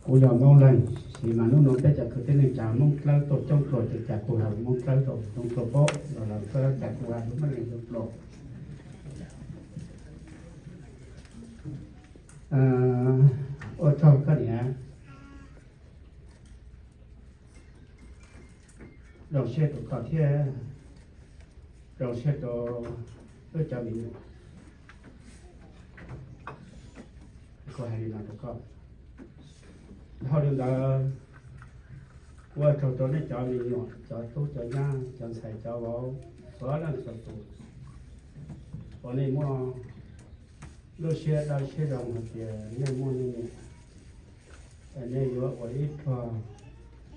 Kuv yog Moob Leeg, tab sis mas hnub no peb cov kwv tij neej tsa Moob Dlawb tuaj coob dua ces cas kuv hais Moob Dlawb rau Moob Dlawb paub, los los Dlawb cas kuv hais Moob Leeg rau. Ua tsaug koj niam. Zoo siab rau koj thiab zoo siab rau wb cov me nyuam. Kuv hais li no rau koj. Dhau li ntawd, ua tsaug rau nej cov me nyuam, cov tub cov nyab, cov ntxhais cov vauv, txhua leej txhua tus uas nej muaj lub siab dawb siab zoo hais tias nej muaj nej niam, nej yuav ua ib pluag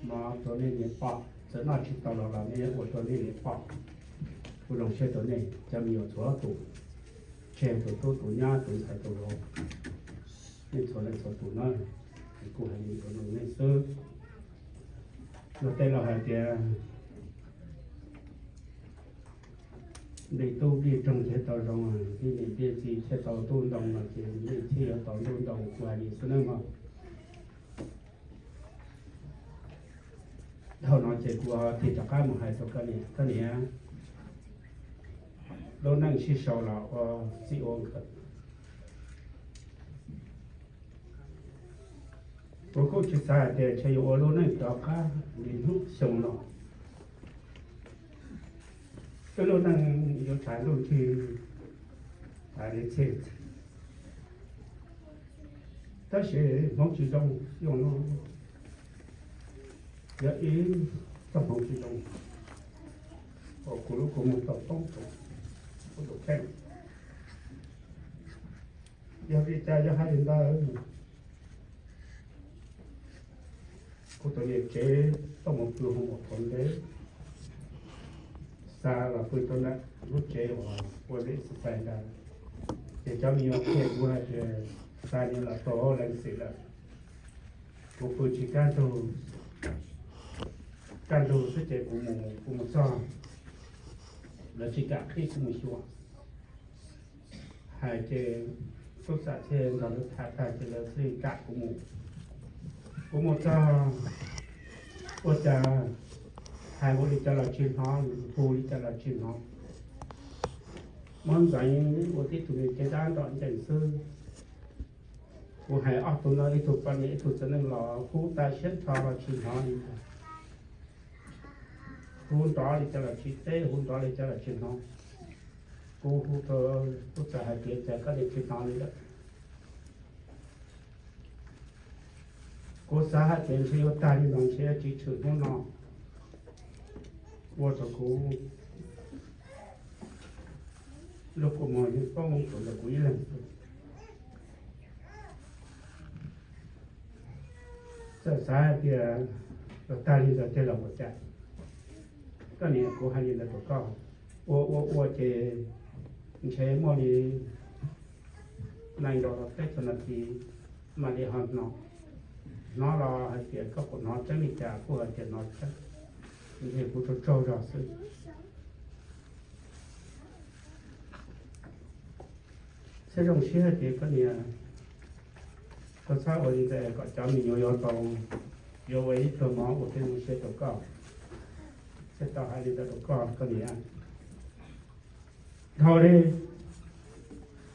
mov rau nej niam pom, txawm noj tsis tau los los nej yuav ua rau nej niam pom. Kuv zoo siab rau nej cov me nyuam txhua tus, tseg tus tub tus nyab tus ntxhais tus vauv, nej txhua leej txhua tus na. Kuv hais li rau nej xwb. Luag tej laus hais tias nplij tub nplij roog thiaj tau zoo, nplij niam nplij txiv thiaj tau ntuj ntoo no ces nej thiaj yuav tau ntuj ntoo. Kuv hais li xwb nawb mog. Dhau no ces kuv tig rov qab mus hais rau koj niam, koj niam, lub neej sib sau los ua txij ua nkawm. Kuv kuj tsis xav hais tias ntshe yuav ua lub neej rov qab li hnub xyoo no. Wb lub neej yuav tshav ntuj nrig, tshav li txhij, tab sis hmoov tsis zoo. Xyoo no yog ib txoj hmoov tsis zoo uas kuv lub kua muag tau poob rau kuv tus kheej. Yog vim cas yog hais li ntawd? Kuv tus niam tsev tuaj mus pw hauv mus qhov ntev, xa los pw rau ntawm lub tsev uas ua lub exercise ntawd, ces cov me nyuam qhia kuv hais tias xa nws los tau leej xwm lawm. Kuv pw tsis kaj ntug, kaj ntug xwb ces kuv mus, kuv mus txog, lawv tsis kam qhib kuv mus xyuas. Hais ces tub xam thiaj nrog lawv tham tag ces lawv thiaj kam kuv mus. Kuv mus txog ua cas hais ua li cas los tsis hnov, hu li cas los tsis hnov. Muab ntxeev ua tib tug me kev dab nrov ncees xwb. Kuv hais ob tug no, ib tug poj niam ib tug txiv neej los hu tas siab nrho los tsis hnov li ntag. Hu nrov li cas los tsis teb, hu nrov li cas los tsis hnov. Kuv hu rau tub txawm hais tias cas koj niam tsis hnov li lawm. Kuv xav hais tias ntshe yuav tag li no ntshe yuav tsis tshwm hnub no, ua rau kuv lub kua muag yeej poob rau ntawm kuv ib leeg xwb. Txawm xav hais tias yuav tag li ntawd tej los ua cas, koj niam, kuv hais li ntawd rau koj, ua ua ua ces ntshe muaj li nees nkaum los peb caug nas this mam li ho hnov. Hnov los hais tias koj puas hnov tseeb li cas, kuj hais tias hnov tseeb, ntshe kuv tsaug tsaug zog xwb. Thiab zoo siab hais tias koj niam, koj txhob ua li ntawd kom cov me nyuam yuav tau, yuav ua ib pluag mov ua tej zoo siab rau koj, thiaj tau hais li ntawd rau koj, koj niam. Dhau li,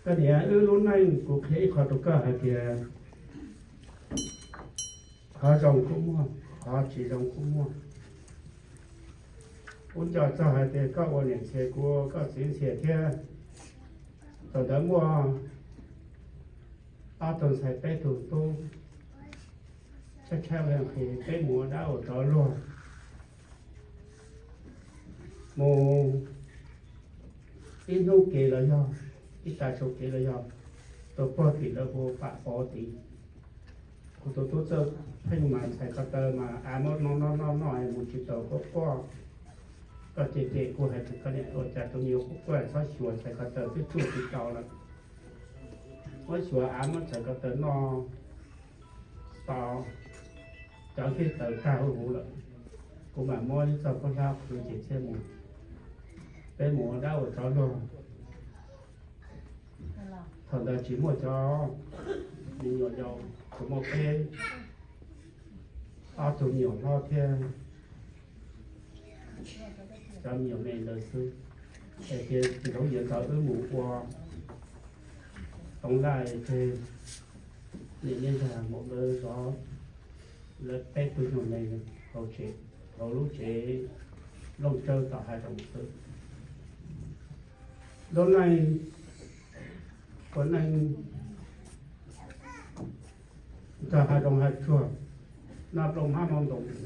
koj niam, wb lub neej kuv qhia ib qho rau koj hais tias qhov zoo kuj muaj, qhov tsis zoo kuj muaj. Kuv nco txog hais tias koj ua niam ntxhias kuv, koj txiv ntxhias thiab. Thaum ntawd muaj ob tug ntxhais peb tug tub, tshaib tshaib ua nqhis, peb mus ua dab ua tsov luag, mus ib hnub kev los yog, ib tag su kev los yog, tus puag tim lawv hu pam pov tid. Kuv tus tub Txawj Pheej mas ntxhais ko taw mas av muab noj noj noj noj mus tsis tau quaj quaj. Koj cem cem kuv hais tias koj niam, ua cas tus me nyuam quaj quaj txhob xyuas, ntxhais ko taw twb tsuj tsis tau lawm. Muab xyuas av muab ntxhais ko taw noj to, cov ncej taws tag huv huv lawm. Kuv mam muab ib txoj khaub hlab qhwv ces thiaj mus, peb mus ua dab ua tsov luag. Thaum ntawd tsis muaj cov me nyuam yaus, tsuas muaj peb ob tug me nyuam hlob thiab cov me nyuam me ntawd xwb. Es tias ntxoov yias ntawd wb mus ua toov laj tseg, niam Nyiaj Zag mus lawv zov lawv peb tug nyuag me hauv tsev, hauv lub tsev looj tsawb tom hav zoov xwb. Lub neej ua neej nrog hav zoov hav tsuag, noj nplooj hmab noj ntoos,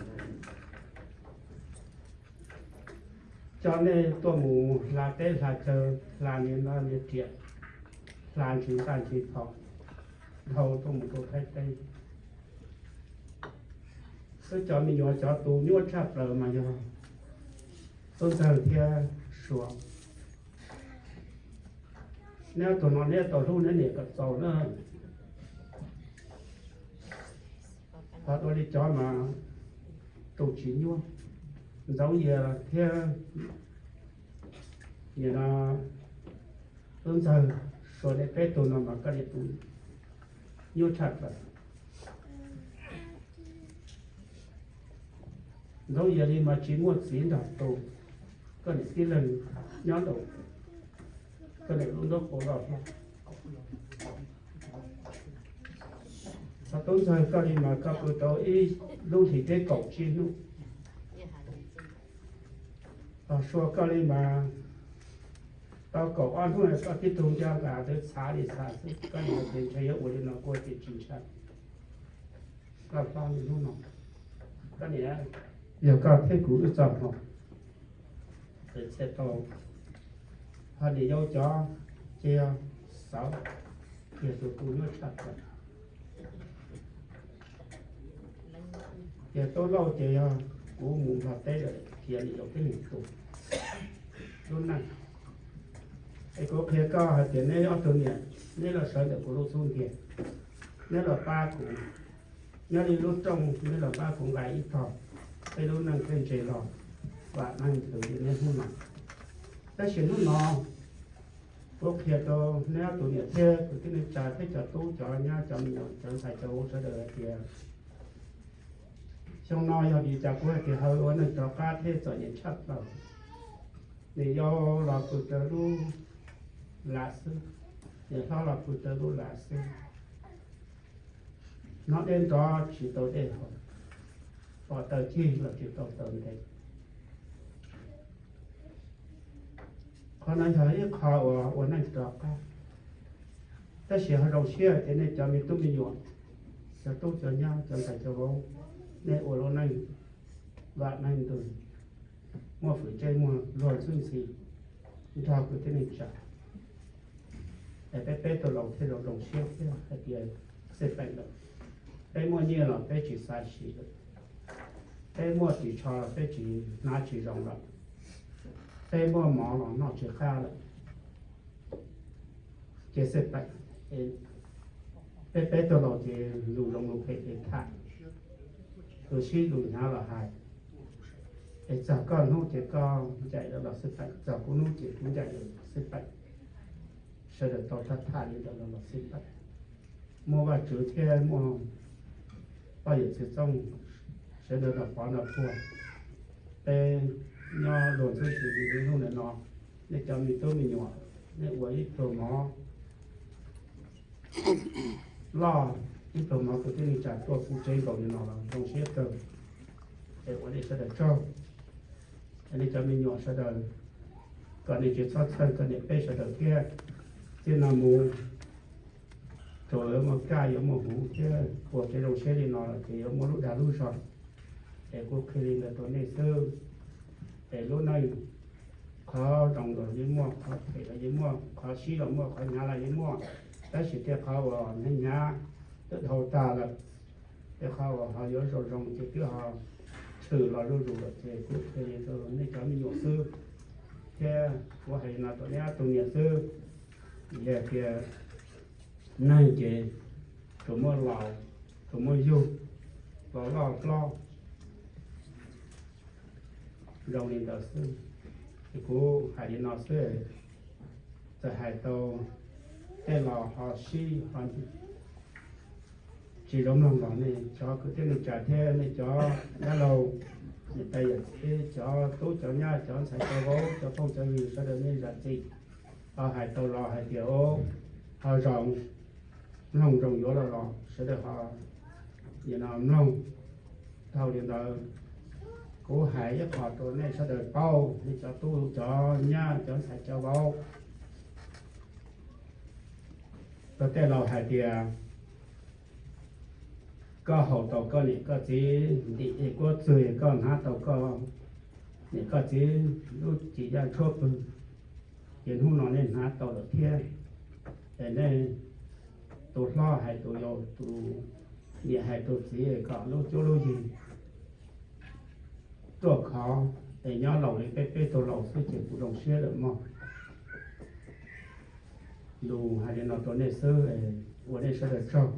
coj nej tuaj mus hla teb hla chaw, hla niag no niag riam, hla ntsis ntaj ntsis thom, dhau tuaj mus rau Thaib teb. Wb cov me nyuam cov tus nyuaj tshaj plaws mas yog Tub Ntxawg thiab Suav. Neb tus no neb tau hlub neb niam kom txaus na. Ho dua li cov mas tus tsis nyuaj, Ntxoov Yias thiab nim no Tub Ntxawg, Suav, nej peb tug no mas koj niam tus nyuaj tshaj plaws. Ntxoov Yias li mas tsis muaj txiv nrog tu, koj niam tib leeg nyob rau koj niam lub nraub qaum loj hlob. Ho Tub Ntxawg koj li mas koj pw rau ib lub hlis teb kaum tsib hnub. Ho Suav koj li mas tau kaum ob hnub koj tib tug nco nqa twb txhav li txhav xwb, koj niam tias ntshe yuav ua li no kuv tias tsis ntshai. Koj hlob li hnub no, koj niam, yog koj thiab kuv wb txoj hmoo, txawm txhiaj tau. Ho niam yau cov ces yog Xauv, yog tus tu nyuaj tshaj plaws. Ces Tub Lauj ces yog kuv mus nplog teb lawm khiav niam yau tib leeg tu lub neej. Es kuv qhia koj hais tias neb ob tug niam, neb los sawv ntawm kuv lub xub ntiag, neb los pab kuv, nyob li lub rooj neb los pab kuv nqa ib tog, peb lub neej thiaj ntse los vam meej ntws li niaj hnub no. Tab sis hnub no kuv qhia rau neb ob tug niam thiab kwv tij neej tsa thiab cov tub cov nyab cov me nyuam cov ntxhais cov vauv sawv daws hais tias xyoo no yog vim cas kuv hais tias Hawj ua neej rov qab thiab txom nyem tshaj plaws. Niam yau los pw rau lub lam xwb, niam hlob los pw rau lub lam xwb. Hnov dej nrov tsis tau dej haus, pom taws cig los tsis tau taws ntev. Qhov no yog ib qho uas ua neej rov qab. Tab sis ho zoo siab tias nej cov me tub me nyuam, cov tub cov nyab cov ntxhais cov vauv, nej ua lub neej vam meej ntws, muaj fwm ntsej muag luag ntxhi ntxhi nrog kwv tij neej tsa. Es peb peb tug laus thiaj zoo zoo siab thiab hais tias xij peem lawm. Peb muaj nyiaj los peb tsis xav siv lawm, peb muaj ris tsho los peb tsis hnav tsis zoo lawm, peb muaj mov los noj tsis qab lawm. Ces xij peem, peb peb tug laus ces lus zoo lus phem ces tham, lus sib lus hnyav los hais. Es txog koj hnub ces koj ncaim lawv los xij peem, txog kuv hnub ces kuv ncaim lawv los xij peem. Sawv daws tau thaj tham li ntawd los los xij peem. Muaj Vajtswv thiab muaj poj yawm txwv txooj, sawv daws nrog pov nrog puag. Peb nyob luag ntxhi ntxhi li hnub nim no, nej cov me tub me nyuam, nej ua ib pluag mov loj, ib pluag mov kwv tij neej tsa tuaj kuv tsev nkaus li no los zoo siab kawg. Es ua nej sawv daws tsaug, es nej cov me nyuam sawv daws kom nej tsis txhob txhawj koj niam peb sawv daws thiab. Txij no mus tsuas yuav muaj kaj yuav muaj huv thiab ua kev zoo siab li no los ces yuav muaj lub dag lub zog. Es kuv qhia li ntawd rau nej xwb. Es lub neej qhov zoo los yeej muaj, qhov phem los yeej muaj, qhov sib los muaj, qhov hnyav los yeej muaj. Tab sis tej qhov uas hnyav hnyav twb dhau tag lawm, tej qhov uas ho yuav zoo zoo ces twb ho tshwm los zuj zus lawm. Ces kuv qhia li rau nej cov me nyuam xwb, thiab kuv hais li no rau neb ob tug niam xwb. Yog tias neeg ces tsuas muaj laus, tsuas muaj yug, laus loj hlob, zoo li ntawd xwb. Ces kuv hais li no xwb, txawm hais tau tej los ho sib ho ntsis, tsis zoo mloog los nej cov kwv tij neej tsa thiab nej cov dab laug, niam tais yawm txiv, cov tub cov nyab, cov ntxhais cov vauv, cov phooj cov ywg sawv daws nej zam txim. Ho hais tau los hais tias, ho zoo, mloog zoo yuav los los sawv daws ho mloog. Dhau li ntawd, kuv hais ib qho rau nej sawv daws paub, nej cov tub cov nyab cov ntxhais cov vauv. Tau tej laus hais tias, koj haus tau koj niam koj txiv ntim dej kuab txwg, koj hnav tau koj niam koj txiv lub cim yaj tshuab pwg, ces hnub no nej hnav tau lawm thiab. Es nej, tus hlob hais tus yau, tus niam hais tus txiv kom lub cuab lub yig ruaj khov, es nyob laus li peb peb tug laus xwb ces kuv zoo siab lawm mog. Lus hais li no rau nej xwb, ua nej sawv daws tsaug.